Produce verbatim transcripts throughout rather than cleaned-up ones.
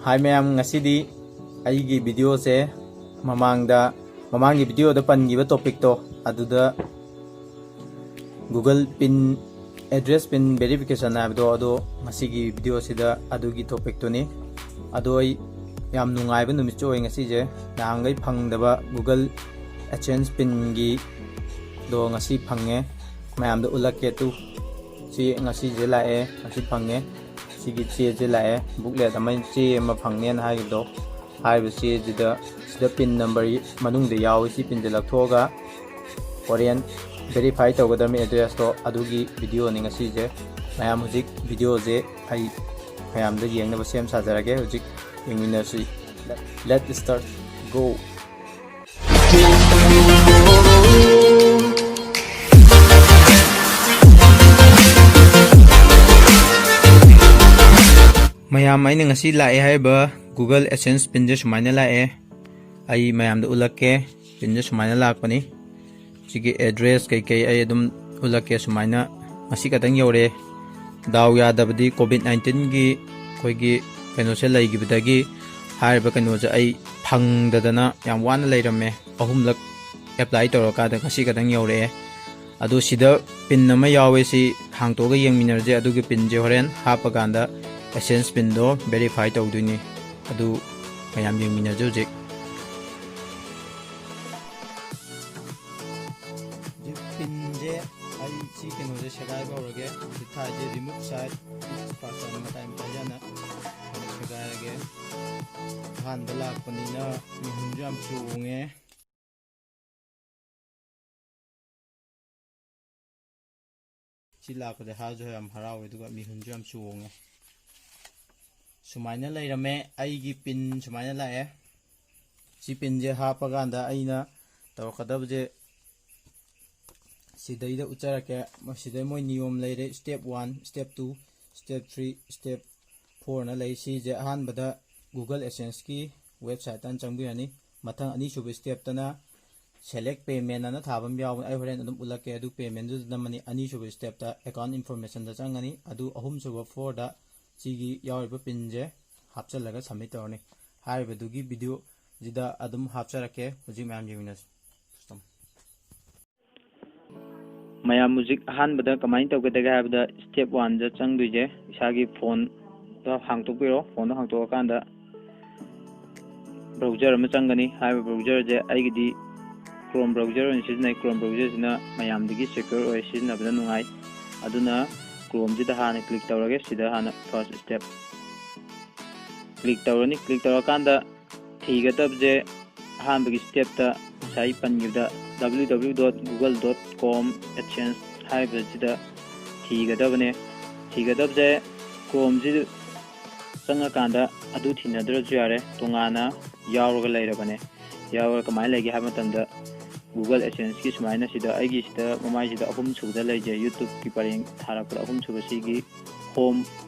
ꯍꯥꯏ ꯃꯌꯥꯝ, ꯉꯁꯤꯗꯤ ꯑꯩꯒꯤ ꯚꯤꯗꯤꯑꯣꯁꯦ ꯃꯃꯥꯡꯗ, ꯃꯃꯥꯡꯒꯤ ꯚꯤꯗꯤꯑꯣꯗ ꯄꯟꯈꯤꯕ ꯇꯣꯄꯤꯛꯇꯣ, ꯑꯗꯨꯗ Google pin, address pin verification ꯍꯥꯏꯕꯗꯣ, ꯑꯗꯣ ꯉꯁꯤꯒꯤ ꯚꯤꯗꯤꯑꯣꯁꯤꯗ ꯑꯗꯨꯒꯤ ꯇꯣꯄꯤꯛꯇꯨꯅꯤ꯫ ꯑꯗꯣ ꯑꯩ ꯌꯥꯝ ꯅꯨꯡꯉꯥꯏꯕ ꯅꯨꯃꯤꯠꯁꯨ ꯑꯣꯏ ꯉꯁꯤꯁꯦ꯫ ꯅꯍꯥꯟꯈꯩ ꯐꯪꯗꯕ Google AdSense ꯄꯤꯟꯒꯤꯗꯣ ꯉꯁꯤ ꯐꯪꯉꯦ꯫ ꯃꯌꯥꯝꯗ ꯎꯠꯂꯛꯀꯦ ꯇꯨ꯫ ꯁꯤ ꯉꯁꯤꯁꯦ ꯂꯥꯛꯑꯦ, ꯉꯁꯤ ꯐꯪꯉꯦ꯫ ꯁꯤꯒꯤ ꯆꯦꯁꯦ ꯂꯥꯛꯑꯦ, ꯕꯨꯛꯂꯦꯠ ꯑꯃ, ꯆꯦ ꯑꯃ ꯐꯪꯅꯦꯅ ꯍꯥꯏꯈꯤꯕꯗꯣ꯫ ꯍꯥꯏꯔꯤꯕ ꯆꯦꯁꯤꯗ, ꯁꯤꯗ ꯄꯤꯟ ꯅꯝꯕꯔ ꯃꯅꯨꯡꯗ ꯌꯥꯎꯏ꯫ ꯁꯤ ꯄꯤꯟꯁꯦ ꯂꯧꯊꯣꯛꯑꯒ ꯍꯣꯔꯦꯟ ꯚꯦꯔꯤꯐꯥꯏ ꯇꯧꯒꯗꯕꯅꯤ ꯑꯦꯗ꯭ꯔꯦꯁꯇꯣ꯫ ꯑꯗꯨꯒꯤ ꯚꯤꯗꯤꯑꯣꯅꯤ ꯉꯁꯤꯁꯦ꯫ ꯃꯌꯥꯝ ꯍꯧꯖꯤꯛ ꯚꯤꯗꯤꯑꯣꯁꯦ ꯑꯩ ꯃꯌꯥꯝꯗ ꯌꯦꯡꯅꯕ ꯁꯦꯝ ꯁꯥꯖꯔꯒꯦ꯫ ꯍꯧꯖꯤꯛ ꯌꯦꯡꯃꯤꯟꯅꯁꯤ꯫ Let start, go꯫ ꯃꯌꯥꯝ, ꯑꯩꯅ ꯉꯁꯤ ꯂꯥꯛꯑꯦ ꯍꯥꯏꯔꯤꯕ Google AdSense ꯄꯤꯟꯁꯦ ꯁꯨꯃꯥꯏꯅ ꯂꯥꯛꯑꯦ꯫ ꯑꯩ ꯃꯌꯥꯝꯗ ꯎꯠꯂꯛꯀꯦ꯫ ꯄꯤꯟꯁꯦ ꯁꯨꯃꯥꯏꯅ ꯂꯥꯛꯄꯅꯤ꯫ ꯁꯤꯒꯤ ꯑꯦꯗ꯭ꯔꯦꯁ ꯀꯩꯀꯩ ꯑꯩ ꯑꯗꯨꯝ ꯎꯠꯂꯛꯀꯦ꯫ ꯁꯨꯃꯥꯏꯅ ꯉꯁꯤ ꯈꯛꯇꯪ ꯌꯧꯔꯛꯑꯦ꯫ ꯗꯥꯎ ꯌꯥꯗꯕꯗꯤ ꯀꯣꯚꯤꯗ ꯅꯥꯏꯟꯇꯤꯟꯒꯤ ꯑꯩꯈꯣꯏꯒꯤ ꯀꯩꯅꯣꯁꯦ ꯂꯩꯈꯤꯕꯗꯒꯤ ꯍꯥꯏꯔꯤꯕ ꯀꯩꯅꯣꯁꯦ ꯑꯩ ꯐꯪꯗꯗꯅ ꯌꯥꯝ ꯋꯥꯅ ꯂꯩꯔꯝꯃꯦ꯫ ꯑꯍꯨꯝꯂꯛ ꯑꯦꯄ꯭ꯂꯥꯏ ꯇꯧꯔꯀꯥꯟꯗ ꯉꯁꯤ ꯈꯛꯇꯪ ꯌꯧꯔꯛꯑꯦ꯫ ꯑꯗꯣ ꯁꯤꯗ ꯄꯤꯟ ꯑꯃ ꯌꯥꯎꯋꯦ, ꯁꯤ ꯍꯥꯡꯇꯣꯛꯑꯒ ꯌꯦꯡꯃꯤꯟꯅꯔꯁꯦ꯫ ꯑꯗꯨꯒꯤ ꯄꯤꯟꯁꯦ ꯍꯣꯔꯦꯟ ꯍꯥꯞꯄꯀꯥꯟꯗ AdSense ꯄꯤꯟꯗꯣ ꯚꯦꯔꯤꯐꯥꯏ ꯇꯧꯗꯣꯏꯅꯤ꯫ ꯑꯗꯨ ꯃꯌꯥꯝ ꯌꯦꯡꯃꯤꯟꯅꯁꯦ ꯍꯧꯖꯤꯛ꯫ ꯍꯧꯖꯤꯛ ꯄꯤꯟꯁꯦ ꯑꯩ ꯁꯤ ꯀꯩꯅꯣꯁꯦ ꯁꯦꯒꯥꯏꯕ ꯍꯧꯔꯒꯦ꯫ ꯍꯧꯖꯤꯛ ꯊꯥꯏꯁꯦ remove side each person ꯃꯇꯥꯏ ꯃꯇꯥꯏꯗ ꯍꯥꯟꯅ ꯁꯦꯒꯥꯏꯔꯒꯦ꯫ ꯑꯍꯥꯟꯕ ꯂꯥꯛꯄꯅꯤꯅ ꯃꯤꯍꯨꯟꯁꯨ ꯌꯥꯝ ꯆꯣꯡꯉꯦ꯫ ꯁꯤ ꯂꯥꯛꯄꯗ ꯍꯥꯁꯨ ꯌꯥꯝ ꯍꯔꯥꯎꯋꯦ, ꯑꯗꯨꯒ ꯃꯤꯍꯨꯟꯁꯨ ꯌꯥꯝ ꯆꯣꯡꯉꯦ꯫ ꯁꯨꯃꯥꯏꯅ ꯂꯩꯔꯝꯃꯦ, ꯑꯩꯒꯤ ꯄꯤꯟ ꯁꯨꯃꯥꯏꯅ ꯂꯥꯛꯑꯦ꯫ ꯁꯤ ꯄꯤꯟꯁꯦ ꯍꯥꯞꯄꯀꯥꯟꯗ ꯑꯩꯅ ꯇꯧꯔꯛꯀꯗꯕꯁꯦ ꯁꯤꯗꯩꯗ ꯎꯠꯆꯔꯛꯀꯦ꯫ ꯃꯁꯤꯗꯩ ꯃꯣꯏ ꯅꯤꯌꯣꯝ ꯂꯩꯔꯦ, step one, step two, step three, step fourꯅ ꯂꯩ꯫ ꯁꯤꯁꯦ ꯑꯍꯥꯟꯕꯗ Google AdSenseꯀꯤ websiteꯇ ꯍꯥꯟꯅ ꯆꯪꯕꯤꯔꯅꯤ꯫ ꯃꯊꯪ ꯑꯅꯤꯁꯨꯕ stepꯇꯅ select payment ꯑꯅ ꯊꯥꯕ ꯑꯃ ꯌꯥꯎꯕꯅꯤ, ꯑꯩ ꯍꯣꯔꯦꯟ ꯑꯗꯨꯝ ꯎꯠꯂꯛꯀꯦ꯫ ꯑꯗꯨ paymentꯗꯨꯗ ꯅꯝꯃꯅꯤ꯫ ꯑꯅꯤꯁꯨꯕ stepꯇ account informationꯗ ꯆꯪꯉꯅꯤ꯫ ꯑꯗꯨ ꯑꯍꯨꯝꯁꯨꯕ fourꯗ ꯁꯤꯒꯤ ꯌꯥꯎꯔꯤꯕ ꯄꯤꯟꯁꯦ ꯍꯥꯞꯆꯤꯜꯂꯒ submit ꯇꯧꯔꯅꯤ꯫ ꯍꯥꯏꯔꯤꯕꯗꯨꯒꯤ video ꯁꯤꯗ ꯑꯗꯨꯝ ꯍꯥꯞꯆꯔꯛꯀꯦ꯫ ꯍꯧꯖꯤꯛ ꯃꯌꯥꯝ ꯌꯦꯡꯃꯤꯟꯅꯁꯤ꯫ ꯃꯌꯥꯝ ꯍꯧꯖꯤꯛ ꯑꯍꯥꯟꯕꯗ ꯀꯃꯥꯏꯅ ꯇꯧꯒꯗꯒꯦ ꯍꯥꯏꯕꯗ, step one ꯗ ꯆꯪꯗꯣꯏꯁꯦ, ꯏꯁꯥꯒꯤ phone ꯗꯣ ꯍꯥꯡꯇꯣꯛꯄꯤꯔꯣ꯫ Phone ꯗꯣ ꯍꯥꯡꯇꯣꯛꯑꯀꯥꯟꯗ browser ꯑꯃ ꯆꯪꯒꯅꯤ꯫ ꯍꯥꯏꯔꯤꯕ browser ꯁꯦ ꯑꯩꯒꯤꯗꯤ Chrome browser ꯑꯣꯏꯅ ꯁꯤꯖꯤꯟꯅꯩ꯫ Chrome browser ꯁꯤꯅ ꯃꯌꯥꯝꯗꯒꯤ secure ꯑꯣꯏ, ꯁꯤꯖꯤꯟꯅꯕꯗ ꯅꯨꯡꯉꯥꯏ꯫ ꯑꯗꯨꯅ Chrome ꯁꯤꯗ ꯍꯥꯟꯅ click ꯇꯧꯔꯒꯦ꯫ ꯁꯤꯗ ꯍꯥꯟꯅ first step click ꯇꯧꯔꯅꯤ꯫ Click ꯇꯧꯔꯀꯥꯟꯗ ꯊꯤꯒꯗꯕꯁꯦ, ꯑꯍꯥꯟꯕꯒꯤ step ꯇ ꯉꯁꯥꯏ ꯄꯟꯈꯤꯕꯗ W W W dot google dot com AdSense ꯍꯥꯏꯔꯤꯕꯁꯤꯗ ꯊꯤꯒꯗꯕꯅꯦ꯫ ꯊꯤꯒꯗꯕꯁꯦ Chrome ꯁꯤ ꯆꯪꯉꯀꯥꯟꯗ ꯑꯗꯨ ꯊꯤꯅꯗ꯭ꯔꯁꯨ ꯌꯥꯔꯦ, ꯇꯣꯉꯥꯟꯅ ꯌꯥꯎꯔꯒ ꯂꯩꯔꯕꯅꯦ꯫ ꯌꯥꯎꯔꯒ ꯀꯃꯥꯏꯅ ꯂꯩꯒꯦ ꯍꯥꯏꯕ ꯃꯇꯝꯗ, Google AdSense ꯀꯤ ꯁꯨꯃꯥꯏꯅ ꯁꯤꯗ, ꯑꯩꯒꯤ ꯁꯤꯗ ꯃꯃꯥꯏꯁꯤꯗ ꯑꯍꯨꯝ ꯁꯨꯕꯗ ꯂꯩꯖꯩ, YouTube ꯀꯤ ꯄꯔꯦꯡ ꯊꯥꯔꯛꯄꯗ ꯑꯍꯨꯝ ꯁꯨꯕ ꯁꯤꯒꯤ home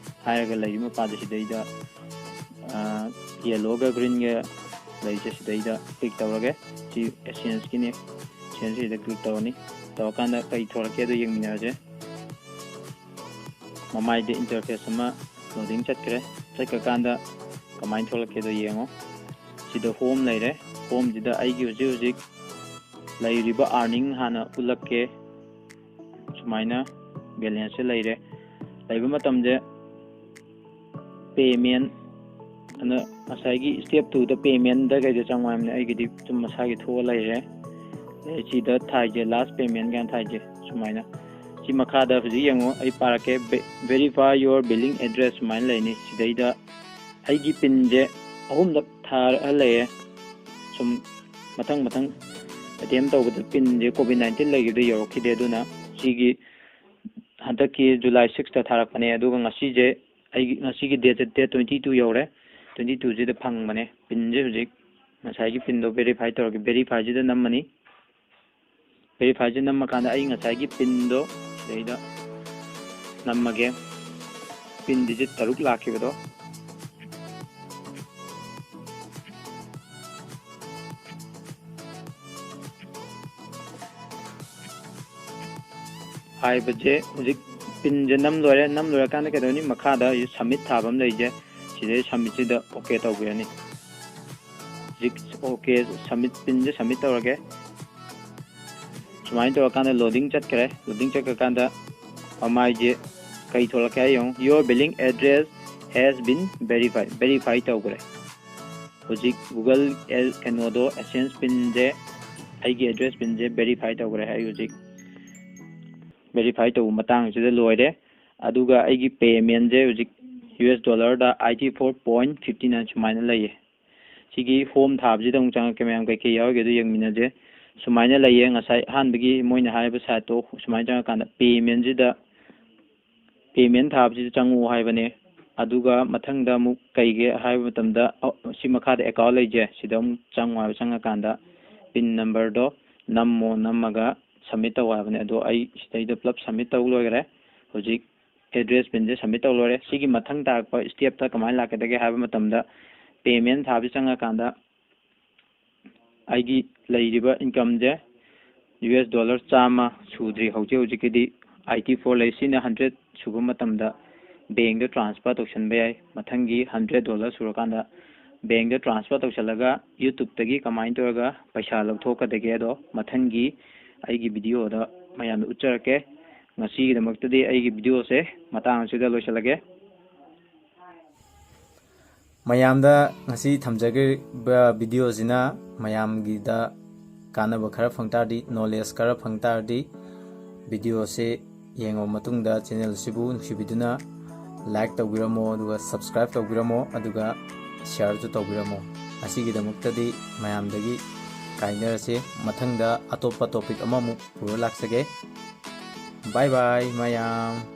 ꯍꯥꯏꯔꯒ ꯂꯩꯔꯤ ꯃꯄꯥꯗ, ꯁꯤꯗꯩꯗ yellow ꯒ green ꯒ ꯂꯩꯁꯦ, ꯁꯤꯗꯩꯗ click ꯇꯧꯔꯒꯦ꯫ ꯁꯤ AdSense ꯀꯤꯅꯦ꯫ AdSense ꯁꯤꯗ click ꯇꯧꯔꯅꯤ꯫ ꯇꯧꯔꯀꯥꯟꯗ ꯀꯩ ꯊꯣꯛꯂꯛꯀꯦ ꯑꯗꯨ ꯌꯦꯡꯃꯤꯟꯅꯔꯁꯦ꯫ ꯃꯃꯥꯏꯗ interface ꯑꯃ loading ꯆꯠꯈ꯭ꯔꯦ꯫ ꯆꯠꯈ꯭ꯔꯀꯥꯟꯗ ꯀꯃꯥꯏꯅ ꯊꯣꯛꯂꯛꯀꯦꯗꯣ ꯌꯦꯡꯉꯣ꯫ ꯁꯤꯗ home ꯂꯩꯔꯦ꯫ Home ꯁꯤꯗ ꯑꯩꯒꯤ ꯍꯧꯖꯤꯛ ꯍꯧꯖꯤꯛ ꯂꯩꯔꯤꯕ earning ꯍꯥꯟꯅ ꯎꯠꯂꯛꯀꯦ꯫ ꯁꯨꯃꯥꯏꯅ balance ꯁꯦ ꯂꯩꯔꯦ꯫ ꯂꯩꯕ ꯃꯇꯝꯁꯦ payment ꯑꯅ ꯉꯁꯥꯏꯒꯤ step two ꯗ payment ꯗ ꯀꯩꯗ ꯆꯪꯉꯣ ꯍꯥꯏꯕꯅꯦ꯫ ꯑꯩꯒꯤꯗꯤ ꯑꯗꯨꯝ ꯃꯁꯥꯒꯤ ꯊꯣꯛꯑ ꯂꯩꯔꯦ꯫ ꯑꯗꯩ ꯁꯤꯗ ꯊꯥꯏꯁꯦ last payment ꯀꯥꯏꯅ ꯊꯥꯏꯁꯦ ꯁꯨꯃꯥꯏꯅ꯫ ꯁꯤ ꯃꯈꯥꯗ ꯍꯧꯖꯤꯛ ꯌꯦꯡꯉꯣ, ꯑꯩ ꯄꯥꯔꯛꯀꯦ꯫ Ve-, verify your billing address ꯁꯨꯃꯥꯏꯅ ꯂꯩꯅꯤ꯫ ꯁꯤꯗꯩꯗ ꯑꯩꯒꯤ pin ꯁꯦ ꯑꯍꯨꯝꯂꯛ ꯊꯥꯔ ꯂꯩꯌꯦ꯫ ꯁꯨꯝ ꯃꯊꯪ ꯃꯊꯪ attempt ꯇꯧꯕꯗ pin ꯁꯦ COVID nineteen ꯂꯩꯈꯤꯕꯗ ꯌꯧꯔꯛꯈꯤꯗꯦ꯫ ꯑꯗꯨꯅ ꯁꯤꯒꯤ ꯍꯟꯗꯛꯀꯤ July six ꯇ ꯊꯥꯔꯛꯄꯅꯦ꯫ ꯑꯗꯨꯒ ꯉꯁꯤꯁꯦ, ꯑꯩꯒꯤ ꯉꯁꯤꯒꯤ date ꯁꯦ date twenty two ꯌꯧꯔꯦ꯫ Twenty two ꯁꯤꯗ ꯐꯪꯕꯅꯦ꯫ Pin ꯁꯦ ꯍꯧꯖꯤꯛ ꯉꯁꯥꯏꯒꯤ pin ꯗꯣ verify ꯇꯧꯔꯒꯦ꯫ Verify ꯁꯤꯗ ꯅꯝꯃꯅꯤ꯫ Verify ꯁꯤ ꯅꯝꯃꯀꯥꯟꯗ ꯑꯩ ꯉꯁꯥꯏꯒꯤ pin ꯗꯣ ꯁꯤꯗꯩꯗ ꯅꯝꯃꯒꯦ꯫ Pin digit ꯇꯔꯨꯛ ꯂꯥꯛꯈꯤꯕꯗꯣ꯫ ꯍꯥꯏꯕꯁꯦ ꯍꯧꯖꯤꯛ pin ꯁꯦ ꯅꯝ ꯂꯣꯏꯔꯦ꯫ ꯅꯝ ꯂꯣꯏꯔꯀꯥꯟꯗ ꯀꯩꯗꯧꯅꯤ? ꯃꯈꯥꯗ ꯍꯧꯖꯤꯛ submit ꯊꯥꯕ ꯑꯃ ꯂꯩꯁꯦ꯫ ꯁꯤꯗꯩ submitꯁꯤꯗ OK ꯇꯧꯕꯤꯔꯅꯤ꯫ ꯍꯧꯖꯤꯛ OK, submit, pinꯁꯦ submit ꯇꯧꯔꯒꯦ꯫ ꯁꯨꯃꯥꯏꯅ ꯇꯧꯔꯀꯥꯟꯗ loading ꯆꯠꯈ꯭ꯔꯦ꯫ Loading ꯆꯠꯈ꯭ꯔꯀꯥꯟꯗ ꯃꯃꯥꯏꯁꯦ ꯀꯩ ꯊꯣꯛꯂꯛꯀꯦ ꯍꯥꯏ ꯌꯦꯡꯉꯨ꯫ Your billing address has been verified, verify ꯇꯧꯈ꯭ꯔꯦ꯫ ꯍꯧꯖꯤꯛ Google ꯀꯩꯅꯣꯗꯣ, AdSense pinꯁꯦ, ꯑꯩꯒꯤ address pinꯁꯦ verify ꯇꯧꯈ꯭ꯔꯦ꯫ ꯑꯩ ꯍꯧꯖꯤꯛ verify ꯇꯧꯕ ꯃꯇꯥꯡꯁꯤꯗ ꯂꯣꯏꯔꯦ꯫ ꯑꯗꯨꯒ ꯑꯩꯒꯤ paymentꯁꯦ ꯍꯧꯖꯤꯛ US dollarꯗ eighty four point fifty nine ꯁꯨꯃꯥꯏꯅ ꯂꯩꯌꯦ꯫ ꯁꯤꯒꯤ home ꯊꯥꯕꯁꯤꯗ ꯑꯃꯨꯛ ꯆꯪꯉꯛꯀꯦ ꯃꯌꯥꯝ, ꯀꯩꯀꯩ ꯌꯥꯎꯔꯤꯒꯦ ꯑꯗꯨ ꯌꯦꯡꯃꯤꯟꯅꯁꯦ꯫ ꯁꯨꯃꯥꯏꯅ ꯂꯩꯌꯦ꯫ ꯉꯁꯥꯏ ꯑꯍꯥꯟꯕꯒꯤ ꯃꯣꯏꯅ ꯍꯥꯏꯔꯤꯕ siteꯇꯣ ꯁꯨꯃꯥꯏꯅ ꯆꯪꯉꯀꯥꯟꯗ paymentꯁꯤꯗ, payment ꯊꯥꯕꯁꯤꯗ ꯆꯪꯉꯛꯑꯣ ꯍꯥꯏꯕꯅꯦ꯫ ꯑꯗꯨꯒ ꯃꯊꯪꯗ ꯑꯃꯨꯛ ꯀꯩꯒꯦ ꯍꯥꯏꯕ ꯃꯇꯝꯗ, ꯑ, ꯁꯤ ꯃꯈꯥꯗ account ꯂꯩꯁꯦ, ꯁꯤꯗ ꯑꯃꯨꯛ ꯆꯪꯉꯣ ꯍꯥꯏꯕ꯫ ꯆꯪꯉꯀꯥꯟꯗ pin numberꯗꯣ ꯅꯝꯃꯣ, ꯅꯝꯃꯒ submit ꯇꯧ ꯍꯥꯏꯕꯅꯦ꯫ ꯑꯗꯣ ꯑꯩ ꯁꯤꯗꯩꯗ ꯄꯨꯂꯞ submit ꯇꯧ ꯂꯣꯏꯈ꯭ꯔꯦ꯫ ꯍꯧꯖꯤꯛ address pinꯁꯦ submit ꯇꯧ ꯂꯣꯏꯔꯦ꯫ ꯁꯤꯒꯤ ꯃꯊꯪ ꯇꯥꯔꯛꯄ stepꯇ ꯀꯃꯥꯏꯅ ꯂꯥꯛꯀꯗꯒꯦ ꯍꯥꯏꯕ ꯃꯇꯝꯗ, payment ꯊꯥꯕꯁꯤ ꯆꯪꯉꯀꯥꯟꯗ ꯑꯩꯒꯤ ꯂꯩꯔꯤꯕ incomeꯁꯦ US dollar ꯆꯥꯝꯃ ꯁꯨꯗ꯭ꯔꯤ ꯍꯧꯖꯤꯛ ꯍꯧꯖꯤꯛꯀꯤꯗꯤ꯫ Eighty four ꯂꯩ꯫ ꯁꯤꯅ hundred ꯁꯨꯕ ꯃꯇꯝꯗ bankꯇ transfer ꯇꯧꯁꯟꯕ ꯌꯥꯏ꯫ ꯃꯊꯪꯒꯤ hundred dollar ꯁꯨꯔꯀꯥꯟꯗ bankꯇ transfer ꯇꯧꯁꯜꯂꯒ YouTubeꯇꯒꯤ ꯀꯃꯥꯏꯅ ꯇꯧꯔꯒ ꯄꯩꯁꯥ ꯂꯧꯊꯣꯛꯀꯗꯒꯦꯗꯣ ꯃꯊꯪꯒꯤ ꯑꯩꯒꯤ videoꯗ ꯃꯌꯥꯝꯗ ꯎꯠꯆꯔꯛꯀꯦ꯫ ꯉꯁꯤꯒꯤꯗꯃꯛꯇꯗꯤ ꯑꯩꯒꯤ videoꯁꯦ ꯃꯇꯥꯡ ꯑꯁꯤꯗ ꯂꯣꯏꯁꯤꯜꯂꯒꯦ꯫ ꯃꯌꯥꯝꯗ ꯉꯁꯤ ꯊꯝꯖꯈ꯭ꯔꯤꯕ videoꯁꯤꯅ ꯃꯌꯥꯝꯒꯤꯗ ꯀꯥꯟꯅꯕ ꯈꯔ ꯐꯪ ꯇꯥꯔꯗꯤ, knowledge ꯈꯔ ꯐꯪ ꯇꯥꯔꯗꯤ, videoꯁꯦ ꯌꯦꯡꯉꯕ ꯃꯇꯨꯡꯗ channelꯁꯤꯕꯨ ꯅꯨꯡꯁꯤꯕꯤꯗꯨꯅ like ꯇꯧꯕꯤꯔꯝꯃꯣ, ꯑꯗꯨꯒ subscribe ꯇꯧꯕꯤꯔꯝꯃꯣ, ꯑꯗꯨꯒ shareꯁꯨ ꯇꯧꯕꯤꯔꯝꯃꯣ꯫ ꯉꯁꯤꯒꯤꯗꯃꯛꯇꯗꯤ ꯃꯌꯥꯝꯗꯒꯤ ꯀꯥꯏꯅꯔꯁꯦ꯫ ꯃꯊꯪꯗ ꯑꯇꯣꯞꯄ topic ꯑꯃꯃꯨꯛ ꯄꯨꯔ ꯂꯥꯛꯆꯒꯦ꯫ Bye bye ꯃꯌꯥꯝ꯫